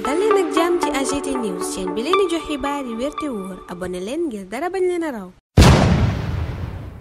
dal leen ak jàmm ci AGT News chaîne bi leen di jox xibaar yi wér te wóor abonné leen ngir dara bañ leen a raw.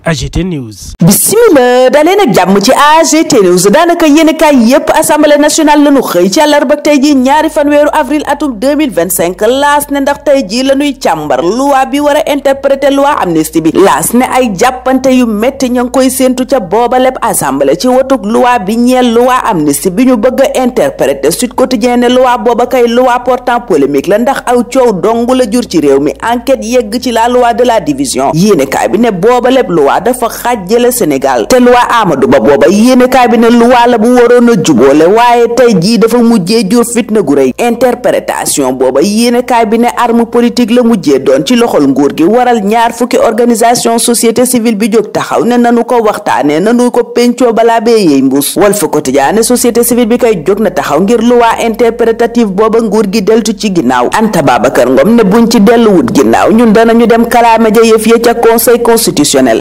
AGT News. Bismillah daleen ak jàmm ci AGT News daanaka yéenekaay yépp assemblée nationale lañu xëy ci àllarba tey ji ñaari fanweeru avril atum 2025 laas ne ndax tey ji lañuy càmbar loi bi war a interpréter loi amnistie bi laas ne ay jàppante yu métti ña ngi koy séentu ca booba lépp assemblée ci watug loi bi ñeel loi amnistie bi ñu bëgg a interpréter Sud Quotidien ne loi booba kay loi portant polémique la ndax aw coow dong la jur ci réew mi enquête yegg ci la loi de la division yéenekaay bi ne booba lépp loi dafa xaajale Sénégal te loi Amadou Ba booba yéenekaay bi ne loi la bu waroon a jubóole waaye tey jii dafa mujjee jur fitna gu rëy interprétation booba yéenekaay bi ne arme politique la mujjee doon ci loxol nguur gi waral ñaar fukki organisation société civile bi jóg taxaw ne nanu ko waxtaane nanu ko pencoo balaa bee yeey mbuus Walf Quotidien ne société civile bi kay jóg na taxaw ngir loi interprétative booba nguur gi deltu ci ginnaaw Anta Babacar Ngom ne buñ ci delluwut ginnaaw ñun danañu dem kalaame ja yëf ya ca conseil constitutionnel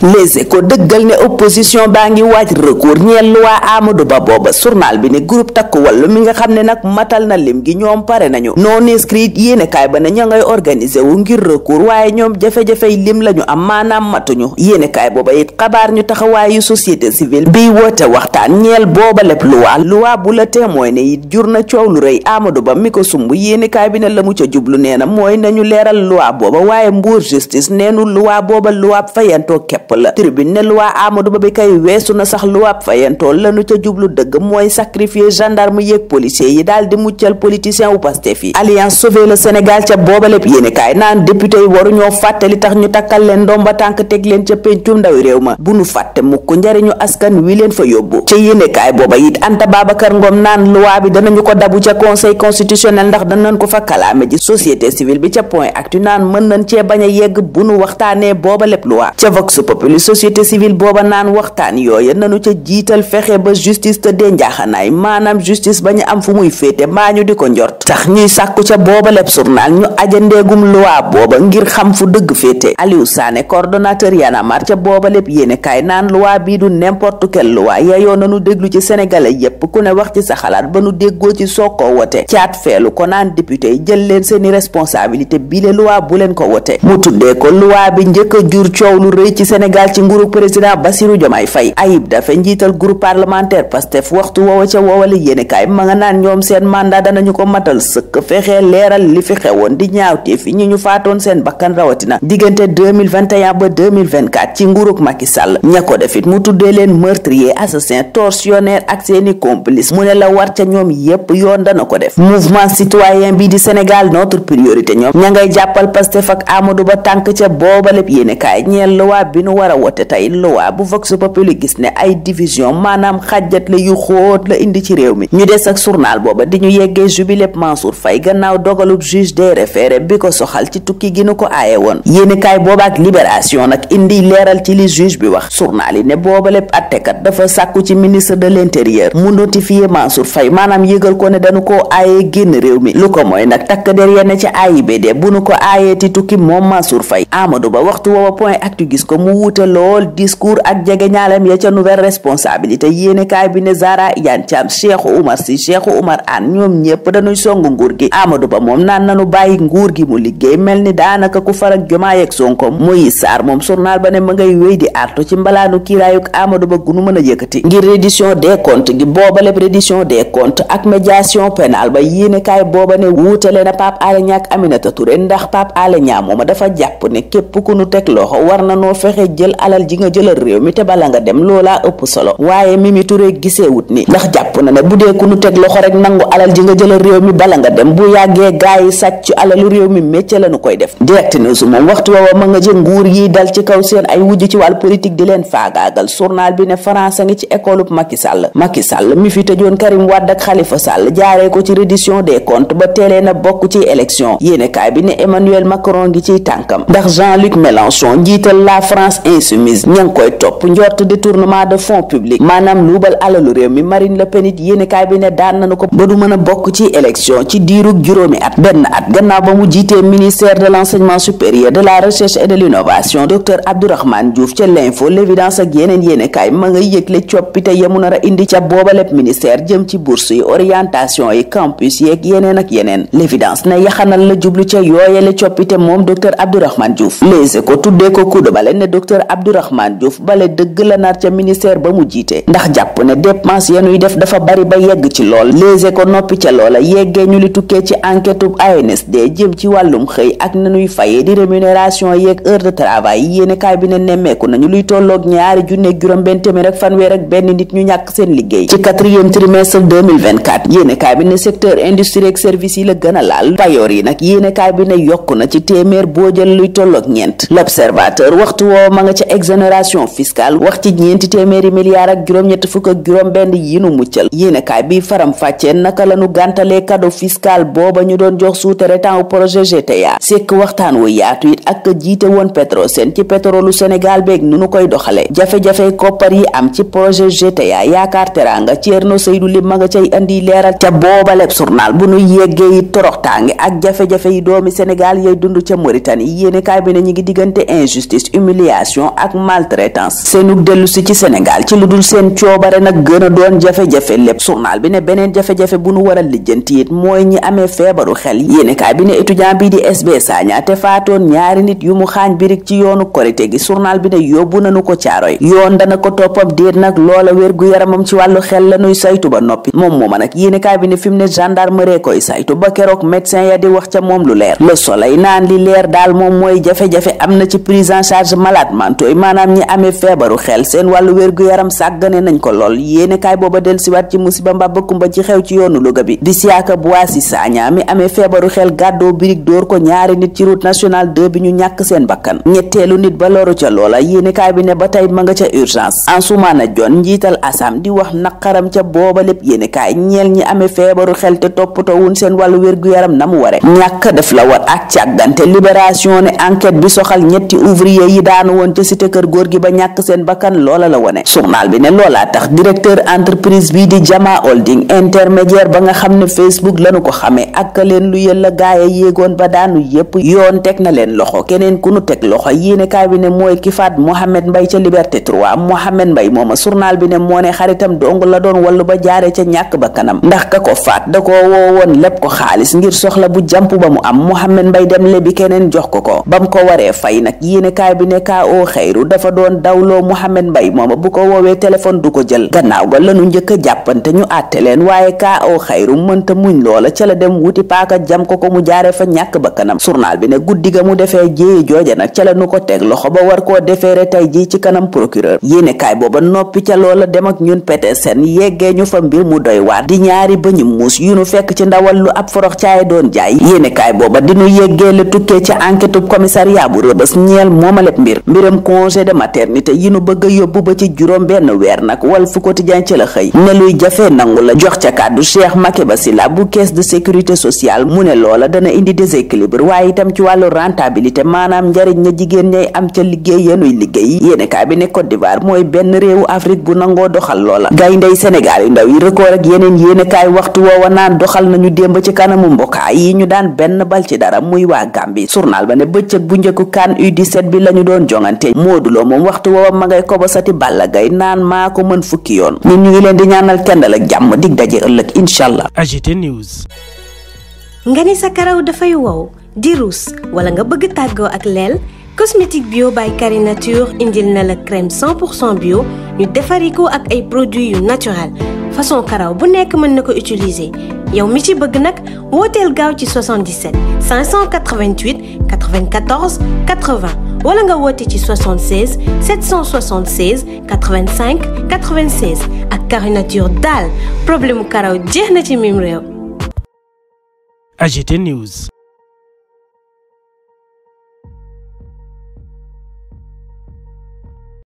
ko dëggal ne opposition baa ngi waaj recours ñeel loi Amadou Ba booba journal bi ne groupe takku wàllu mi nga xam ne nag matal na lim gi ñoom pare nañu non inscrit yéenekaay ba ne ña ngay organiser wu ngir recours waaye ñoom jafe-jafey lim lañu am maanaam matuñu yéenekaay booba it xabaar ñu taxawaayu société civile biy woote waxtaan ñeel booba lépp loi bu la témoin ne it jur na coow lu rëy Amadou Ba mi ko sumb yéenekaay bi ne la mu ca jublu nee na mooy nañu leeral loi booba waaye Mbour justice neenu loi booba loi fayantoo képp la ne loi Amadou Ba bi kay weesu na sax loi fayantoo lanu ca jublu dëgg mooy sacrifier gendarme yeeg policiers yi daal di muccal politicien wu Pastef yi alliance sauver le Sénégal ca boobaleb yéenekaay naan député yi waru ñoo fàtte li tax ñu takkal leen ndomba tànk teg leen ca pencum ndawi réew ma bu nu fàtte mukk njariñu askan wi leen fa yóbbu ca yéenekaay booba it Anta Babacar Ngom naan loi bi danañu ko dabu ca conseil constitutionnel ndax danañ ko fa kalaame ji société civile bi ca point actu naan mën nañ cee bañ a yegg bu nu waxtaanee boobaleb loi ca Vox Populi société civile booba naan waxtaan yooya nanu ca jiital fexe ba justice te dee njaaxanaay maanaam justice ba ñu am fu muy féete mbaa ñu di ko njort tax ñuy sàkku ca booba lépp journal ñu ajandeegum loi booba ngir xam fu dëgg féete Aliou Sané coordonnateur Y'en a marre ca booba lépp yéenekaay naan loi bii du n'importe quelle loi yayoo nanu déglu ci sénégalais yépp ku ne wax ci sa xalaat ba nu déggoo ci soo ko wote caat feelu ko naan député yi jël leen seeni responsabilité bile loi bu leen ko wote mu tuddee ko loi bi njëkk a jur coow lu rëy ci Sénégal ci nguuru président Bassirou Diomaye Faye Ayib Daffé njiital groupe parlementaire Pastef waxtu woowa ca woowale yéenekaay ma nga naan ñoom seen mandat danañu ko matal sëkk fexe leeral li fi xewoon di ñaawteef fi ñi ñu faatoon seen bakkan rawatina diggante 2021 ba 2024 ci nguurug Macky Sall ña ko defit mu tuddee leen meurtrier assassin tortionnaire ak seeni complice mu ne la war ca ñoom yépp yoon dana ko def mouvement citoyen bi di Sénégal notre priorité ñoom ña ngay jàppal Pastef ak Amadou Ba tànk ca boobaleb yéenekaay ñeel loi bi nu war a wote tey loi bu Vox Populi gis ne ay division maanaam xajjat la yu xóot la indi ci réew mi ñu des ak journal booba di ñu yeggee jubilé Mansour Faye gannaaw dogalub juge des référés bi ko soxal ci tukki gi nu ko aaye woon yéenekaay booba ak libération nag indi leeral ci li juge bi wax journal yi ne booba lépp attekat dafa sàkku ci ministre de l'intérieur mu notifié Mansour Faye maanaam yëgal ko ne dañu koo aayee génn réew mi lu ko mooy nag takk der yenn ci AIBD bu nu ko aayee ti tukki moom Mansour Faye Amadou Ba waxtu woowa point actu gis ko mu wuute lool discours ak jege ñaalem ya ca nouvelle responsabilité yéenekaay bi ne Zahra Iyane Thiam Cheikhou Oumar Sy Cheikhou Oumar Anne ñoom ñépp dañuy songu nguur gi Amadou Ba moom naan nanu bàyyi nguur gi mu liggéey mel ni daanaka ku farak Diomaye ak Sonko Moïse Sarr moom journal ba ne ma ngay wéy di artu ci mbalaanu kiiraayuk Amadou Ba gunu mën a yëkkati ngir reddition des comptes gi booba lépp reddition des comptes ak médiation pénale ba yéenekaay booba ne wuutale na Pape Alé Niang ak Aminata Touré ndax Pape Alé Niang mooma dafa jàpp ne képp ku nu teg loxo war na noo fexe jël alal ji nga jëlal réew mi te bala nga dem loolaa ëpp solo waaye Mimi Touré giseewut ni ndax jàpp na ne bu dee ku nu teg loxo rek nangu alal ji nga jëlal réew mi bala nga dem bu yàggee gaay yi sàcc alalu réew mi métier la nu koy def direct news moom waxtu woowa ma nga jël nguur yi dal ci kaw seen ay wujj ci wàllu politique di leen faagaagal journal bi ne France ngi ci école Macky Sall mi fi tëjoon Karim Wade ak Khalifa Sall jaaree ko ci reddition des comptes ba teelee na bokk ci élection yéenekaay bi ne Emmanuel Macron ngi ciy tànkam ndax Jean-Luc Mélenchon njiital la France insoumise ña ngi koy topp njort détournement de fonds publics maanaam luubal alalu réew mi Marine Le Pen it yéenekaay bi ne daan nañu ko ba du mën a bokk ci élection ci diirug juróomi at benn at gannaaw ba mu jiitee ministère de l'enseignement supérieur de la recherche et de l'innovation docteur Abdourahmane Diouf ca l'info l'évidence ak yeneen yéenekaay ma nga yëgle coppite yamu nar a indi ca booba lépp ministère jëm ci bourse yi orientation yi campus yeeg yeneen ak yeneen l'évidence ne yaxanal la jublu ca yooyele coppite moom docteur Abdourahmane Diouf léegi ko tuddee ko kudd bale ne docteur Abdourahmane Diouf bale dëgg la nar ca ministère ba mu jiite ndax jàpp ne dépense yanuy def dafa bari ba yegg ci lool léegi ko noppi ca loola yeggee ñu li tukkee ci enquête ub ANSD jëm ci wàllum xëy ak nanuy fayee di rémunération yeeg heure de travail yéenekaay bi ne nemmeeku nañu luy tolloog ñaari junne juróom-benn téeméer ak fanweer ak benn nit ñu ñàkk seen liggéey ci quatrième trimestre 2024 yéenekaay bi ne secteur industrie ak service yi la gën a laal payoor yi nag yéenekaay bi ne yokku na ci téeméer boo jël luy tolloog ñeent l'observateur waxtu woo ma nga ca exonération fiscale wax ci ñeenti téeméeri milliards ak juróom-ñett fukk ak juróom-benn yi nu muccal yéenekaay bi faram fàccee naka la nu gàntalee cadeau fiscal booba ñu doon jox sous-traitant projet GTA sekk waxtaan wu yaatu it ak jiite woon Petrosen ci pétrolu Sénégal beeg nu nu koy doxale jafe-jafe koppar yi am ci projet GTA yaakaar teranga Thierno Seydou Ly ma nga cay andi leeral ca boobaleb journal bu nu yeggee yi toroxtaange ak jafe-jafe yi doomi Sénégal yay dund ca Mauritanie yéenekaay bi ne ñi ngi diggante injustice humiliation ak maltraitance seenug dellu si ci Sénégal ci lu dul seen coobare nag gën a doon jafe-jafe lépp journal bi ne beneen jafe-jafe bu nu war a lijjanti it mooy ñi amee feebaru xel yéenekaay bi ne étudiant bi di SB Sagna te faatoon ñaari nit yu mu xaañ birig ci yoonu korite gi journal bi ne yóbbu nañu ko caaroy yoon dana ko toppam déet nag loola wér gu yaramam ci wàllu xel la nuy saytu ba noppi moom mooma nag yéenekaay bi ne fi mu ne gendarmerie koy saytu ba keroog médecin ya di wax ca moom lu leer Le Soleil naan li leer daal moom mooy jafe-jafe am na ci prise en charge malade mentaux maanaam ñi amee feebaru xel seen wàllu wér gu yaram sàggane nañ ko lool yéenekaay booba del siwaat ci musiba mbaba kumba ci xew ci yoonu Louga bi di Siaka Bouassi Sagna mi amee feebaru xel gàddoo birig dóor ko ñaari nit ci route nationale 2 bi ñu ñàkk seen bakkan ñetteelu nit ba loru ca loola yéenekaay bi ne ba tey ma nga ca urgence Ansoumana Dione njiital ASAM di wax naqaram ca booba lépp yéenekaay ñeel ñi amee feebaru xel te toppatoowuñ seen wàllu wér-gu-yaram na mu ware ñàkk def la war ak càggante libération ne enquête bi soxal ñetti ouvrier yi daanu woon ca cité kër góor gi ba ñàkk seen bakkan loola la wone journal bi ne loolaa tax directeur entreprise bi di Jama Holding intermédiaire ba nga xam ne Facebook lañu ko xamee ak leen lu yëlla gaaya yéegoon ba daanu yépp yoon teg na leen loxo keneen ku nu teg loxo yéenekaay bi ne mooy ki faat Mohamed Mbaye ca Liberté 3 Mohamed Mbaye mooma journal bi ne moo ne xaritam dong la doon wallu ba jaare ca ñàkk ba kanam ndax ka ko faat da ko woowoon lépp ko xaalis ngir soxla bu jàmp ba mu am Mohamed Mbaye dem lebi keneen jox ko bam ko waree fay nag yéenekaay bi ne kaa oo xayru dafa doon dawloo Mohamed Mbaye mooma bu ko woowee téléphone du ko jël gannaaw ga lanu njëkk a jàppante ñu àtte leen waaye kaa oo xayru mënta muñ loola ca la dem wuti paaka jam ko mu jaare fa ñàkk ba kanam journal bi ne guddi ga mu defee jéye jooja nag ca la nu ko teg loxo ba war koo defeere tey ji ci kanam procureur yéenekaay booba noppi ca loola dem ak ñun Petersen yeggee ñu fa mbir mu doy waar di ñaari bëñu muus yu nu fekk ci ndawal lu ab forox caay doon jaay yéenekaay booba di nu yeggee la tukkee ca enquête commissariat bu Rebeuss ñeel moomalet mbiram congé de maternité yi nu bëgg a yóbbu ba ci juróom benn weer nag Walf Quotidien ci la xëy ne luy jafe nangu la jox ca kàddu Cheikh Makeba Sylla bu caisse de sécurité sociale mu ne loola dana indi déséquilibre waaye itam ci wàllu rentabilité maanaam njariñ na jigéen ñay am ca liggéey yenuy liggéey yéenekaay bi ne Côte d'Ivoire mooy benn réewu Afrique bu nangoo doxal loola gayndey Sénégal yu ndaw yi record ak yeneen yéenekaay waxtu woowa naan doxal nañu démb ci kanamu mbokkaay yi ñu daan benn bal ci dara muy waa Gambie journal ba ne bëccëg bu njëkku CAN U17 bi lañu doon jongante Modou Lo moom waxtu woowa ma ngay kobosati Balla Gaye naan maa ko mën fukki yoon ñun ñu ngi leen di ñaanal kendal ak jàmm dig daje ëllëg inshallah. AGT News. nga ni sa karaw dafay wow di ruus wala nga bëgg tàggoo ak leel cosmétique bio by Carinature indil na la crème 100% bio ñu defari ko ak ay produits yu naturel façon karaw bu nekk mën na ko utiliser yow mi ci bëgg nag wooteel gaaw ci 77 588 94 80 wala nga woote ci 76 776 85 96 ak Carinature daal problème mu karaw jeex na ci mim réew. AGT News.